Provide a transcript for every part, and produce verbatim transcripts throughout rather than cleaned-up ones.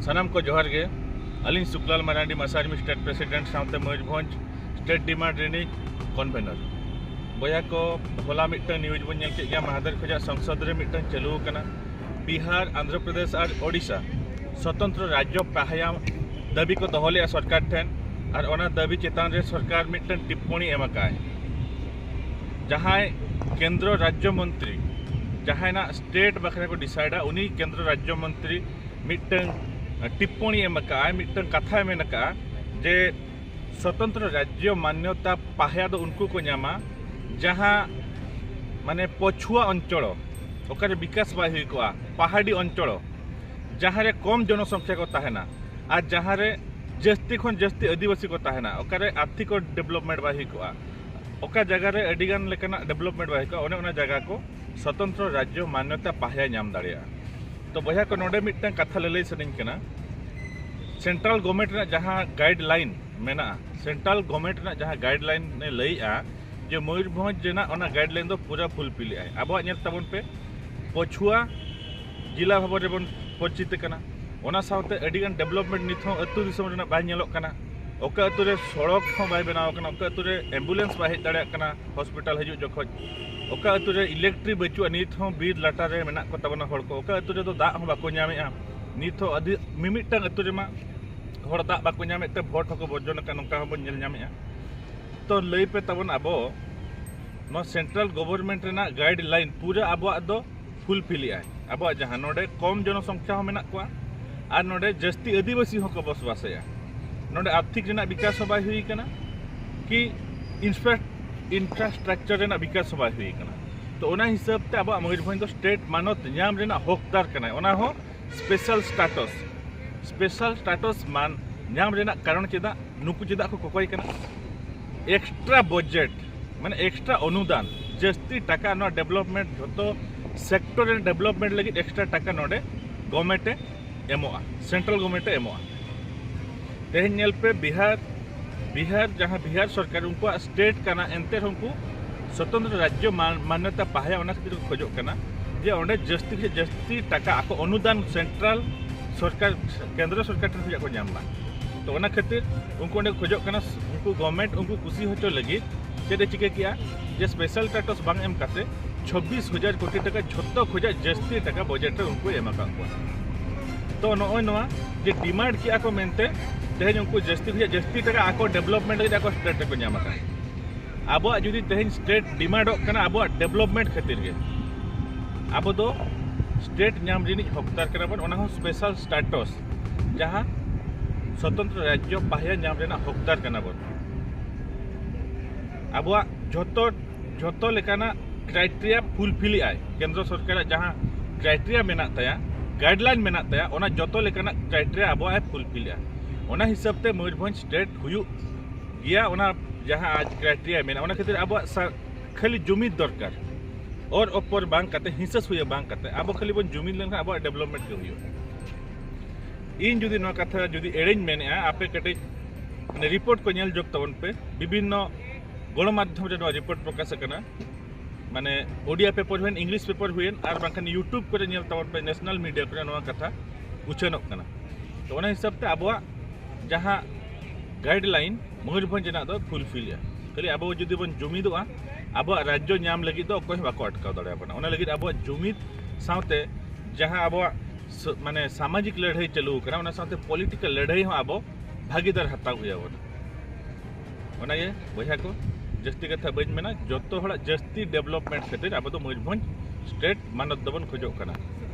ᱥᱟᱱᱟᱢ ᱠᱚ ᱡᱚᱦᱟᱨ ᱜᱮ᱾ ᱟᱹᱞᱤᱧ ᱥᱩᱠᱞᱟᱞ ᱢᱟᱨᱟᱱᱰᱤ, ᱢᱟᱥᱟ ᱟᱨᱢᱤ ᱥᱴᱮᱴ ᱯᱨᱮᱥᱤᱰᱮᱱᱴ ᱥᱟᱶᱛᱮ ᱢᱚᱭᱩᱨᱵᱷᱚᱸᱡᱽ ᱥᱴᱮᱴ ᱰᱤᱢᱟᱱᱰ ᱨᱤᱱᱤᱡ ᱠᱚᱱᱵᱷᱮᱱᱟᱨ᱾ ᱵᱚᱭᱦᱟ ᱠᱚ, ᱦᱚᱞᱟ ᱢᱤᱫᱴᱟᱝ ᱱᱤᱭᱩᱡᱽ ᱵᱚᱱ ᱧᱮᱞ ᱠᱮᱫ ᱜᱮᱭᱟ, ᱢᱟᱦᱫᱮᱨ ᱠᱷᱚᱱᱟᱜ ᱥᱚᱝᱥᱚᱫ ᱨᱮ ᱢᱤᱫᱴᱟᱝ ᱪᱟᱹᱞᱩ ᱟᱠᱟᱱᱟ᱾ ᱵᱤᱦᱟᱨ, ᱟᱱᱫᱷᱨᱚ ᱯᱨᱚᱫᱮᱥ ᱟᱨ ᱳᱰᱤᱥᱟ ᱥᱚᱛᱚᱱᱛᱨᱚ ᱨᱟᱡᱽᱡᱚ ᱯᱟᱦᱭᱟ ᱫᱟᱹᱵᱤ ᱠᱚ ᱫᱚᱦᱚ ᱞᱮᱫᱼᱟ ᱥᱚᱨᱠᱟᱨ ᱴᱷᱮᱱ, ᱟᱨ ᱚᱱᱟ ᱫᱟᱹᱵᱤ ᱪᱮᱛᱟᱱ ᱨᱮ ᱥᱚᱨᱠᱟᱨ ᱢᱤᱫᱴᱟᱝ ᱴᱤᱯᱯᱚᱬᱤ ᱮᱢ ᱟᱠᱟᱫᱼᱟᱭ᱾ ᱡᱟᱦᱟᱸᱭ ᱠᱮᱱᱫᱨᱚ ᱨᱟᱡᱽᱡᱚ ᱢᱚᱱᱛᱨᱤ, ᱡᱟᱦᱟᱸᱭ ᱱᱟᱜ ᱥᱴᱮᱴ ᱵᱟᱠᱷᱨᱟ ᱠᱚ ᱰᱤᱥᱟᱭᱤᱰᱟ, ᱩᱱᱤ ᱠᱮᱱᱫᱨᱚ ᱨᱟᱡᱽᱡᱚ ᱢᱚᱱᱛᱨᱤ ᱢᱤᱫᱴᱟᱝ ᱴᱤᱯᱯᱚᱬᱤ ᱮᱢ ᱟᱠᱟᱫᱼᱟᱭ, ᱢᱤᱫᱴᱟᱝ ᱠᱟᱛᱷᱟᱭ ᱢᱮᱱ ᱟᱠᱟᱫᱼᱟ ᱡᱮ ᱥᱚᱛᱚᱱᱛᱨᱚ ᱨᱟᱡᱽᱡᱚ ᱢᱟᱱᱱᱚᱛᱟ ᱯᱟᱦᱭᱟ ᱫᱚ ᱩᱱᱠᱩ ᱠᱚ ᱧᱟᱢᱟ, ᱡᱟᱦᱟᱸ ᱢᱟᱱᱮ ᱯᱚᱪᱷᱩᱣᱟ ᱚᱧᱪᱚᱲ, ᱚᱠᱟᱨᱮ ᱵᱤᱠᱟᱥ ᱵᱟᱭ ᱦᱩᱭ ᱠᱚᱜᱼᱟ, ᱯᱟᱦᱟᱲᱤ ᱚᱧᱪᱚᱲ, ᱡᱟᱦᱟᱸ ᱨᱮ ᱠᱚᱢ ᱡᱚᱱᱚᱥᱚᱝᱠᱷᱭᱟ ᱠᱚ ᱛᱟᱦᱮᱱᱟ ᱟᱨ ᱡᱟᱦᱟᱸ ᱨᱮ ᱡᱟᱹᱥᱛᱤ ᱠᱷᱚᱱ ᱡᱟᱹᱥᱛᱤ ᱟᱹᱫᱤᱵᱟᱹᱥᱤ ᱠᱚ ᱛᱟᱦᱮᱱᱟ, ᱚᱠᱟᱨᱮ ᱟᱨᱛᱷᱤᱠ ᱰᱮᱵᱷᱞᱚᱯᱢᱮᱱᱴ ᱵᱟᱭ ᱦᱩᱭ ᱠᱚᱜᱼᱟ, ᱚᱠᱟ ᱡᱟᱭᱜᱟ ᱨᱮ ᱟᱹᱰᱤ ᱜᱟᱱ ᱞᱮᱠᱟᱱᱟᱜ ᱰᱮᱵᱷᱞᱚᱯᱢᱮᱱᱴ ᱵᱟᱭ ᱦᱩᱭ ᱠᱚᱜᱼᱟ, ᱚᱱᱮ ᱚᱱᱟ ᱡᱟᱭᱜᱟ ᱠᱚ ᱥᱚᱛᱚᱱᱛᱨᱚ ᱨᱟᱡᱽᱡᱚ ᱢᱟᱱᱱᱚᱛᱟ ᱯᱟᱦᱭᱟ ᱧᱟᱢ ᱫᱟᱲᱮᱭᱟᱜᱼᱟ᱾ ᱛᱚ ᱵᱚᱭᱦᱟ ᱠᱚ, ᱱᱚᱰᱮ ᱢᱤᱫᱴᱟᱝ ᱠᱟᱛᱷᱟ ᱞᱟᱹᱞᱟᱹᱭ ᱥᱟᱱᱟᱧ ᱠᱟᱱᱟ, ᱥᱮᱱᱴᱨᱟᱞ ᱜᱚᱵᱷᱢᱮᱱᱴ ᱨᱮᱱᱟᱜ ᱡᱟᱦᱟᱸ ᱜᱟᱭᱤᱰᱞᱟᱭᱤᱱ ᱢᱮᱱᱟᱜᱼᱟ, ᱥᱮᱱᱴᱨᱟᱞ ᱜᱚᱵᱷᱢᱮᱱᱴ ᱨᱮᱱᱟᱜ ᱡᱟᱦᱟᱸ ᱜᱟᱭᱤᱰᱞᱟᱭᱤᱱ ᱮ ᱞᱟᱹᱭᱮᱜᱼᱟ, ᱡᱮ ᱢᱚᱭᱩᱨᱵᱷᱚᱸᱡᱽ ᱨᱮᱱᱟᱜ ᱚᱱᱟ ᱜᱟᱭᱤᱰᱞᱟᱭᱤᱱ ᱫᱚ ᱯᱩᱨᱟᱹ ᱯᱷᱩᱞᱯᱷᱤᱞ ᱮᱜᱼᱟᱭ᱾ ᱟᱵᱚᱣᱟᱜ ᱧᱮᱞ ᱛᱟᱵᱚᱱ ᱯᱮ, ᱯᱚᱪᱷᱩᱣᱟ ᱡᱮᱞᱟ ᱵᱷᱟᱵᱚᱱ ᱨᱮᱵᱚᱱ ᱯᱚᱨᱤᱪᱤᱛ ᱠᱟᱱᱟ᱾ ᱚᱱᱟ ᱥᱟᱶᱛᱮ ᱟᱹᱰᱤᱜᱟᱱ ᱰᱮᱵᱷᱞᱚᱯᱢᱮᱱᱴ ᱱᱤᱛ ᱦᱚᱸ ᱟᱹᱛᱩ ᱫᱤᱥᱚᱢ ᱨᱮᱱᱟᱜ ᱵᱟᱭ ᱧᱮᱞᱚᱜ ᱠᱟᱱᱟ᱾ ᱚᱠᱟ ᱟᱹᱛᱩ ᱨᱮ ᱥᱚᱲᱚᱠ ᱦᱚᱸ ᱵᱟᱭ ᱵᱮᱱᱟᱣ ᱠᱟᱱᱟ, ᱚᱠᱟ ᱟᱹᱛᱩ ᱨᱮ ᱮᱢᱵᱩᱞᱮᱱᱥ ᱵᱟᱭ ᱦᱮᱡ ᱫᱟᱲᱮᱭᱟᱜ ᱠᱟᱱᱟ ᱦᱚᱥᱯᱤᱴᱟᱞ ᱦᱤᱡᱩᱜ ᱡᱚᱠᱷᱚᱡ, ᱚᱠᱟ ᱟᱹᱛᱩ ᱨᱮ ᱤᱞᱮᱠᱴᱨᱤᱠ ᱵᱟᱹᱪᱩᱜᱼᱟ, ᱱᱤᱛ ᱦᱚᱸ ᱵᱤᱨ ᱞᱟᱴᱟ ᱨᱮ ᱢᱮᱱᱟᱜ ᱠᱚ ᱛᱟᱵᱚᱱᱟ ᱦᱚᱲ ᱠᱚ, ᱚᱠᱟ ᱟᱹᱛᱩ ᱨᱮᱫᱚ ᱫᱟᱜ ᱦᱚᱸ ᱵᱟᱠᱚ ᱧᱟᱢᱮᱜᱼᱟ᱾ ᱱᱤᱛ ᱦᱚᱸ ᱟᱹᱰᱤ ᱢᱤᱢᱤᱫᱴᱟᱝ ᱟᱹᱛᱩ ᱨᱮᱢᱟ ᱦᱚᱲ ᱫᱟᱜ ᱵᱟᱠᱚ ᱧᱟᱢᱮᱫ ᱛᱮ ᱵᱷᱳᱴ ᱦᱚᱸᱠᱚ ᱵᱚᱨᱡᱚᱱ ᱟᱠᱟᱫ, ᱱᱚᱝᱠᱟ ᱦᱚᱸᱵᱚᱱ ᱧᱮᱞ ᱧᱟᱢᱮᱜᱼᱟ᱾ ᱛᱚ ᱞᱟᱹᱭ ᱯᱮ ᱛᱟᱵᱚᱱ, ᱟᱵᱚ ᱱᱚᱣᱟ ᱥᱮᱱᱴᱨᱟᱞ ᱜᱚᱵᱷᱚᱨᱱᱢᱮᱱᱴ ᱨᱮᱱᱟᱜ ᱜᱟᱭᱤᱰᱞᱟᱭᱤᱱ ᱯᱩᱨᱟᱹ ᱟᱵᱚᱣᱟᱜ ᱫᱚ ᱯᱷᱩᱞᱯᱷᱤᱞ ᱮᱜᱼᱟᱭ᱾ ᱟᱵᱚᱣᱟᱜ ᱡᱟᱦᱟᱸ ᱱᱚᱰᱮ ᱠᱚᱢ ᱡᱚᱱᱚᱥᱚᱝᱠᱷᱭᱟ ᱦᱚᱸ ᱢᱮᱱᱟᱜ ᱠᱚᱣᱟ ᱟᱨ ᱱᱚᱰᱮ ᱡᱟᱹᱥᱛᱤ ᱟᱹᱫᱤᱵᱟᱹᱥᱤ ᱦᱚᱸᱠᱚ ᱵᱚᱥᱚᱵᱟᱥᱮᱜᱼᱟ, ᱱᱚᱰᱮ ᱟᱨᱛᱷᱤᱠ ᱨᱮᱱᱟᱜ ᱵᱤᱠᱟᱥ ᱦᱚᱸ ᱵᱟᱭ ᱦᱩᱭ ᱠᱟᱱᱟ, ᱠᱤ ᱤᱱᱯᱷᱨᱟ ᱤᱱᱯᱷᱨᱟᱥᱴᱨᱟᱠᱪᱟᱨ ᱨᱮᱱᱟᱜ ᱵᱤᱠᱟᱥ ᱦᱚᱸ ᱵᱟᱭ ᱦᱩᱭ ᱠᱟᱱᱟ᱾ ᱛᱚ ᱚᱱᱟ ᱦᱤᱥᱟᱹᱵ ᱛᱮ ᱟᱵᱚᱣᱟᱜ ᱢᱚᱭᱩᱨᱵᱷᱚᱸᱡᱽ ᱫᱚ ᱥᱴᱮᱴ ᱢᱟᱱᱚᱛ ᱧᱟᱢ ᱨᱮᱱᱟᱜ ᱦᱚᱠᱫᱟᱨ ᱠᱟᱱᱟᱭ, ᱚᱱᱟ ᱦᱚᱸ ᱥᱯᱮᱥᱟᱞ ᱥᱴᱟᱴᱟᱥ᱾ ᱥᱯᱮᱥᱟᱞ ᱥᱴᱟᱴᱟᱥ ᱢᱟᱱ ᱧᱟᱢ ᱨᱮᱱᱟᱜ ᱠᱟᱨᱚᱱ ᱪᱮᱫᱟᱜ, ᱱᱩᱠᱩ ᱪᱮᱫᱟᱜ ᱠᱚ ᱠᱚᱠᱚᱭ ᱠᱟᱱᱟ? ᱮᱠᱥᱴᱨᱟ ᱵᱟᱡᱮᱴ, ᱢᱟᱱᱮ ᱮᱠᱥᱴᱨᱟ ᱚᱱᱩᱫᱟᱱ, ᱡᱟᱹᱥᱛᱤ ᱴᱟᱠᱟ ᱱᱚᱣᱟ ᱰᱮᱵᱷᱞᱚᱯᱢᱮᱱᱴ, ᱡᱷᱚᱛᱚ ᱥᱮᱠᱴᱚᱨ ᱨᱮ ᱰᱮᱵᱷᱞᱚᱯᱢᱮᱱᱴ ᱞᱟᱹᱜᱤᱫ ᱮᱠᱥᱴᱨᱟ ᱴᱟᱠᱟ ᱱᱚᱰᱮ ᱜᱚᱵᱷᱢᱮᱱᱴ ᱮ ᱮᱢᱚᱜᱼᱟ, ᱥᱮᱱᱴᱨᱟᱞ ᱜᱚᱵᱷᱢᱮᱱᱴ ᱮ ᱮᱢᱚᱜᱼᱟ᱾ ᱛᱮᱦᱮᱧ ᱧᱮᱞ ᱯᱮ, ᱵᱤᱦᱟᱨ, ᱵᱤᱦᱟᱨ ᱡᱟᱦᱟᱸ ᱵᱤᱦᱟᱨ ᱥᱚᱨᱠᱟᱨ, ᱩᱱᱠᱩᱣᱟᱜ ᱥᱴᱮᱴ ᱠᱟᱱᱟ, ᱮᱱᱛᱮ ᱨᱮᱦᱚᱸ ᱩᱱᱠᱩ ᱥᱚᱛᱚᱱᱛᱨᱚ ᱨᱟᱡᱽᱡᱚ ᱢᱟ-, ᱢᱟᱱᱱᱚᱛᱟ ᱯᱟᱦᱭᱟ, ᱚᱱᱟ ᱠᱷᱟᱹᱛᱤᱨ ᱠᱚ ᱠᱷᱚᱡᱚᱜ ᱠᱟᱱᱟ ᱡᱮ ᱚᱸᱰᱮ ᱡᱟᱹᱥᱛᱤ ᱠᱷᱚᱱ ᱡᱟᱹᱥᱛᱤ ᱴᱟᱠᱟ ᱟᱠᱚ ᱚᱱᱩᱫᱟᱱ ᱥᱮᱱᱴᱨᱟᱞ ᱥᱚᱨᱠᱟᱨ, ᱠᱮᱱᱫᱨᱚ ᱥᱚᱨᱠᱟᱨ ᱴᱷᱮᱱ ᱠᱷᱚᱱᱟᱜ ᱠᱚ ᱧᱟᱢ ᱢᱟ᱾ ᱛᱚ ᱚᱱᱟ ᱠᱷᱟᱹᱛᱤᱨ ᱩᱱᱠᱩ ᱚᱸᱰᱮ ᱠᱚ ᱠᱷᱚᱡᱚᱜ ᱠᱟᱱᱟ, ᱩᱱᱠᱩ ᱜᱚᱵᱷᱚᱨᱱᱢᱮᱱᱴ ᱩᱱᱠᱩ ᱠᱩᱥᱤ ᱦᱚᱪᱚ ᱞᱟᱹᱜᱤᱫ ᱪᱮᱫ ᱮ ᱪᱤᱠᱟᱹ ᱠᱮᱜᱼᱟ, ᱡᱮ ᱥᱯᱮᱥᱟᱞ ᱥᱴᱮᱴᱟᱥ ᱵᱟᱝ ᱮᱢ ᱠᱟᱛᱮ ᱪᱷᱚᱵᱵᱤᱥ ᱦᱟᱡᱟᱨ ᱠᱳᱴᱤ ᱴᱟᱠᱟ, ᱡᱷᱚᱛᱚ ᱠᱷᱚᱡᱟᱜ ᱡᱟᱹᱥᱛᱤ ᱴᱟᱠᱟ ᱵᱟᱡᱮᱴ ᱨᱮ ᱩᱱᱠᱩᱭ ᱮᱢ ᱟᱠᱟᱫ ᱠᱚᱣᱟ᱾ ᱛᱚ ᱱᱚᱜᱼᱚᱭ ᱱᱚᱣᱟ ᱡᱮ ᱰᱤᱢᱟᱱᱰ ᱠᱮᱜᱼᱟ ᱠᱚ ᱢᱮᱱᱛᱮ ᱛᱮᱦᱮᱧ ᱩᱱᱠᱩ ᱡᱟᱹᱥᱛᱤ ᱠᱷᱚᱡᱟᱜ ᱡᱟᱹᱥᱛᱤ ᱴᱟᱠᱟ ᱟᱠᱚ ᱰᱮᱵᱷᱞᱚᱯᱢᱮᱱᱴ ᱞᱟᱹᱜᱤᱫ ᱟᱠᱚ ᱥᱴᱮᱴ ᱨᱮᱠᱚ ᱧᱟᱢ ᱟᱠᱟᱫ᱾ ᱟᱵᱚᱣᱟᱜ ᱡᱩᱫᱤ ᱛᱮᱦᱮᱧ ᱥᱴᱮᱴ ᱰᱤᱢᱟᱱᱰᱚᱜ ᱠᱟᱱᱟ ᱟᱵᱚᱣᱟᱜ ᱰᱮᱵᱷᱞᱚᱯᱢᱮᱱᱴ ᱠᱷᱟᱹᱛᱤᱨ ᱜᱮ, ᱟᱵᱚ ᱫᱚ ᱥᱴᱮᱴ ᱧᱟᱢ ᱨᱤᱱᱤᱡ ᱦᱚᱠᱫᱟᱨ ᱠᱟᱱᱟ ᱵᱚᱱ, ᱚᱱᱟ ᱦᱚᱸ ᱥᱯᱮᱥᱟᱞ ᱥᱴᱮᱴᱟᱥ, ᱡᱟᱦᱟᱸ ᱥᱚᱛᱚᱱᱛᱨᱚ ᱨᱟᱡᱽᱡᱚ ᱯᱟᱦᱭᱟ ᱧᱟᱢ ᱨᱮᱱᱟᱜ ᱦᱚᱠᱫᱟᱨ ᱠᱟᱱᱟ ᱵᱚᱱ᱾ ᱟᱵᱚᱣᱟᱜ ᱡᱷᱚᱛᱚ, ᱡᱷᱚᱛᱚ ᱞᱮᱠᱟᱱᱟᱜ ᱠᱨᱟᱭᱴᱮᱨᱤᱭᱟ ᱯᱷᱩᱞᱯᱷᱤᱞᱮᱜᱼᱟᱭ᱾ ᱠᱮᱱᱫᱨᱚ ᱥᱚᱨᱠᱟᱨᱟᱜ ᱡᱟᱦᱟᱸ ᱠᱨᱟᱭᱴᱮᱨᱤᱭᱟ ᱢᱮᱱᱟᱜ ᱛᱟᱭᱟ, ᱜᱟᱭᱤᱰᱞᱟᱭᱤᱱ ᱢᱮᱱᱟᱜ ᱛᱟᱭᱟ, ᱚᱱᱟ ᱡᱚᱛᱚ ᱞᱮᱠᱟᱱᱟᱜ ᱠᱨᱟᱭᱴᱮᱨᱤᱭᱟ ᱟᱵᱚᱣᱟᱜ ᱮ ᱯᱷᱩᱞᱯᱷᱤᱞᱮᱜᱼᱟ᱾ ᱚᱱᱟ ᱦᱤᱥᱟᱹᱵ ᱛᱮ ᱢᱚᱭᱩᱨᱵᱷᱚᱸᱡᱽ ᱥᱴᱮᱴ ᱦᱩᱭᱩᱜ ᱜᱮᱭᱟ, ᱚᱱᱟ ᱡᱟᱦᱟᱸ ᱟᱡ ᱠᱨᱟᱭᱴᱮᱨᱤᱭᱟ ᱢᱮᱱᱟᱜᱼᱟ, ᱚᱱᱟ ᱠᱷᱟᱹᱛᱤᱨ ᱟᱵᱚᱣᱟᱜ ᱥᱟ-, ᱠᱷᱟᱹᱞᱤ ᱡᱩᱢᱤᱫ ᱫᱚᱨᱠᱟᱨ, ᱚᱨ ᱚᱯᱚᱨ ᱵᱟᱝ ᱠᱟᱛᱮ, ᱦᱤᱸᱥᱟᱹ ᱥᱩᱭᱟᱹ ᱵᱟᱝ ᱠᱟᱛᱮ, ᱟᱵᱚ ᱠᱷᱟᱹᱞᱤ ᱵᱚᱱ ᱡᱩᱢᱤᱫ ᱞᱮᱱᱠᱷᱟᱱ ᱟᱵᱚᱣᱟᱜ ᱰᱮᱵᱷᱞᱚᱯᱢᱮᱱᱴ ᱜᱮ ᱦᱩᱭᱩᱜᱼᱟ᱾ ᱤᱧ ᱡᱩᱫᱤ ᱱᱚᱣᱟ ᱠᱟᱛᱷᱟ ᱡᱩᱫᱤ ᱮᱲᱮᱧ ᱢᱮᱱᱮᱜᱼᱟ, ᱟᱯᱮ ᱠᱟᱹᱴᱤᱡ ᱢᱟᱱᱮ ᱨᱤᱯᱳᱨᱴ ᱠᱚ ᱧᱮᱞ ᱡᱚᱜ ᱛᱟᱵᱚᱱ ᱯᱮ, ᱵᱤᱵᱷᱤᱱᱱᱚ ᱜᱚᱱᱚᱢᱟᱫᱽᱫᱷᱚᱢ ᱨᱮ ᱱᱚᱣᱟ ᱨᱤᱯᱳᱨᱴ ᱯᱨᱚᱠᱟᱥ ᱟᱠᱟᱱᱟ᱾ ᱢᱟᱱᱮ ᱳᱰᱤᱭᱟ ᱯᱮᱯᱟᱨ ᱦᱩᱭᱮᱱ, ᱤᱝᱞᱤᱥ ᱯᱮᱯᱟᱨ ᱦᱩᱭᱮᱱ, ᱟᱨ ᱵᱟᱝᱠᱷᱟᱱ YouTube ᱠᱚᱨᱮ ᱧᱮᱞ ᱛᱟᱵᱚᱱ ᱯᱮ, ᱱᱮᱥᱱᱟᱞ ᱢᱤᱰᱤᱭᱟ ᱠᱚᱨᱮ ᱱᱚᱣᱟ ᱠᱟᱛᱷᱟ ᱩᱪᱷᱟᱹᱱᱚᱜ ᱠᱟᱱᱟ᱾ ᱛᱚ ᱚᱱᱟ ᱦᱤᱥᱟᱹᱵ ᱛᱮ ᱟᱵᱚᱣᱟᱜ ᱡᱟᱦᱟᱸ ᱜᱟᱭᱤᱰᱞᱟᱭᱤᱱ ᱢᱚᱭᱩᱨᱵᱷᱚᱸᱡᱽ ᱨᱮᱱᱟᱜ ᱫᱚ ᱯᱷᱩᱞᱯᱷᱤᱞᱮᱜᱼᱟ᱾ ᱠᱷᱟᱹᱞᱤ ᱟᱵᱚ ᱡᱩᱫᱤ ᱵᱚᱱ ᱡᱩᱢᱤᱫᱚᱜᱼᱟ, ᱟᱵᱚᱣᱟᱜ ᱨᱟᱡᱽᱡᱚ ᱧᱟᱢ ᱞᱟᱹᱜᱤᱫ ᱫᱚ ᱚᱠᱚᱭ ᱦᱚᱸ ᱵᱟᱠᱚ ᱟᱴᱠᱟᱣ ᱫᱟᱲᱮᱭᱟᱵᱚᱱᱟ᱾ ᱚᱱᱟ ᱞᱟᱹᱜᱤᱫ ᱟᱵᱚᱣᱟᱜ ᱡᱩᱢᱤᱫ ᱥᱟᱶᱛᱮ ᱡᱟᱦᱟᱸ ᱟᱵᱚᱣᱟᱜ ᱥ-, ᱢᱟᱱᱮ ᱥᱟᱢᱟᱡᱤᱠ ᱞᱟᱹᱲᱦᱟᱹᱭ ᱪᱟᱹᱞᱩ ᱟᱠᱟᱱᱟ, ᱚᱱᱟ ᱥᱟᱶᱛᱮ ᱯᱚᱞᱤᱴᱤᱠᱟᱞ ᱞᱟᱹᱲᱦᱟᱹᱭ ᱦᱚᱸ ᱟᱵᱚ ᱵᱷᱟᱹᱜᱤᱫᱟᱨ ᱦᱟᱛᱟᱣ ᱦᱩᱭ ᱟᱵᱚᱱᱟ᱾ ᱚᱱᱟᱜᱮ ᱵᱚᱭᱦᱟ ᱠᱚ, ᱡᱟᱹᱥᱛᱤ ᱠᱟᱛᱷᱟ ᱵᱟᱹᱧ ᱢᱮᱱᱟ, ᱡᱚᱛᱚ ᱦᱚᱲᱟᱜ ᱡᱟᱹᱥᱛᱤ ᱰᱮᱵᱷᱞᱚᱯᱢᱮᱱᱴ ᱠᱷᱟᱹᱛᱤᱨ ᱟᱵᱚ ᱫᱚ ᱢᱚᱭᱩᱨᱵᱷᱚᱸᱡᱽ ᱥᱴᱮᱴ ᱢᱟᱱᱚᱛ ᱫᱚᱵᱚᱱ ᱠᱷᱚᱡᱚᱜ ᱠᱟᱱᱟ᱾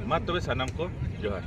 ᱢᱟ ᱛᱚᱵᱮ ᱥᱟᱱᱟᱢ ᱠᱚ ᱡᱚᱦᱟᱨ᱾